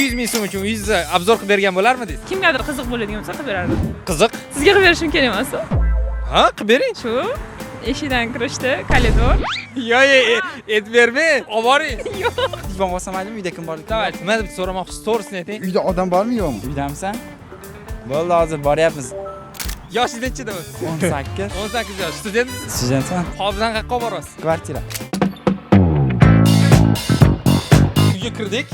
200 ming so'm uchun uyingizni обзор qilib bergan bo'larmidingiz? Kimgadir qiziq bo'ladigan bo'lsa, qilib berardim. Qiziq. Sizga qilib berishim kerak emas. Ha, qilib bering. Shu eshikdan kirishda koridor. Yo'q, aytib bermang. Olib boring. Yo'q. Telefon qolsam maylimi, uyda kim borligini? Давай, nima deb so'ramoqchisiz? To'g'risini ayting. Uyda odam bormi, yo'qmi? Uydamisan? Bo'ldi, hozir boryapmiz. Yoshingiz nechida o'zi? 18. 18 yosh. Studentmisiz? Studentman. Hozirdan qayerqa olib boryapsiz? Kvartira. Uyga kirdik.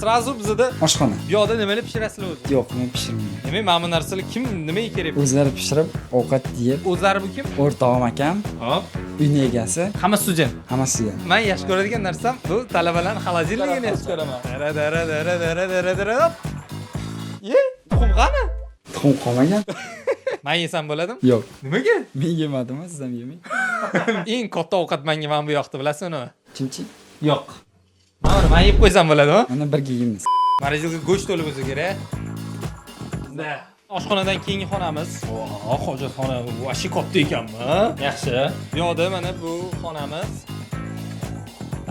Сразу bizada Oshxona. bu yoqda nimalar pishirasizlar o'zi? Yo'q, men pishirmayman. Demak, mana bu narsalar kim, nimaga kerak? O'zlari pishirib, ovqat yeb, O'zlari bu kim? O'rtog'im, akam, Hop. uyni egasi, Hamma student. Hammasi student. Men yaxshi ko'radigan narsam bu talabalarning холодильник ini yaxshi ko'raman. Dara dara dara dara dara dara. Hop. Ye, tuxum qani? Tuxum qolmagan. Men yesam bo'ladimi? Yo'q. Nimaga? Men yemadim, siz ham yemang. Eng katta ovqat menga mana bu yoqda, bilasizmi nima? Chimchi. Yo'q. Mana buni men yeb qo'ysam bo'ladimi? Mana birga yeymiz. Морозилка go'sht to'la bo'lsa kerak. Da. Oshxonadan keyingi xonamiz. Voh, hojatxona вообще katta ekanmi? Yaxshi. Bu yoqda mana bu xonamiz.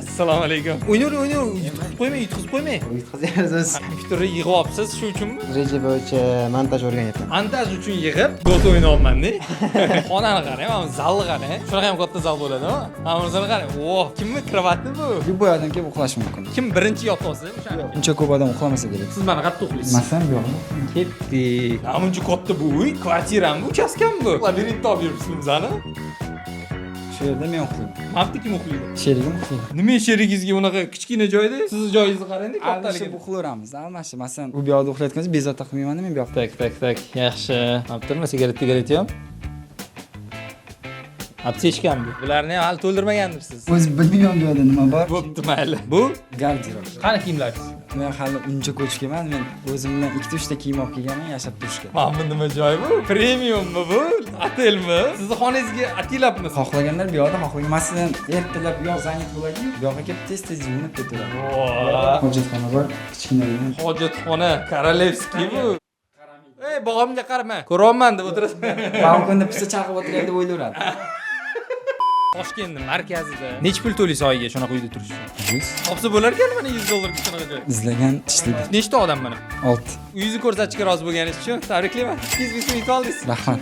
Assalomu alaykum. O'ynavering, o'ynavering, yutqizib qo'ymang, yutqizib qo'ymang. Yutqazyapmiz. Kompyuterni yig'ib olibsiz, shu uchunmi? Reja bo'yicha montaj o'rganyapman. Montaj uchun yig'ib, Dota o'ynayapman-da. Xonani qarang, mana bu zalni qarang. Shunaqa ham katta zal bo'ladimi? Mana bunisini qarang. Voh, kimni кровать i bu? Любой odam kelib uxlashi mumkin. Kim birinchi yotib olsa, o'shani. Uncha ko'p odam uxlamasa kerak. Siz mana qayerda uxlaysiz? Masalan, bu yoqda. Ketdik. Namuncha katta bu uy, kvartirami, uchastkami bu? Labirint topib yuribsizmi bizani? Shu yerda men uxlayman. Mana bu kim uxlaydi? Sherigim uxlaydi. Nima, sherigingizga unaqa kichkina joyda? Sizni joyingizni qarang-da, Almashib kattaligini. uxlayveramiz, almashib. Masalan, u bu yoqda uxlayotgan bo'lsa, bezovta qilmayman, men bu yoqda. Так, так, так. Yaxshi. Olib sigaret, sigaret ham. Аптечка mi bu? Bularni ham hali to'ldirmagandirsiz. O'zi bilmayman bu yoqda nima bor. Bo'pti, mayli. Bu Garderob. qani kiyimlaringiz? Men hali uncha ko'chib kelmadim. Men o'zim bilan ikkita, uchta kiyim olib kelganman yashab turishga. Mana bu nima joy bu? Premiummi bu? Otelmi? Sizni xonangizga atilabmiz? Xohlaganlar bu yoqda, xohlagan. Masalan, ertalab bu yoq занят bo'ladi-yu, bu yoqqa kelib tez-tez yuvinib ketaveradi. Hojatxona bor, kichkinagina. Hojatxona королевский bu. Ey, bog'imga qarama. Ko'ryapman deb o'tirasan. Balkonda pisa chaqib o'tirgan deb o'ylayveradi. Toshkentning markazida necha pul to'laysiz oyiga shunaqa uyda turish uchun? 100. Topsa bo'lar ekan mana 100 dollarga shunaqa joy. Izlagan ishlaydi. Nechta odam mana? 6. Uyingizni ko'rsatishga rozi bo'lganingiz uchun tabriklayman. 200 ming so'm yutib oldingiz. Rahmat.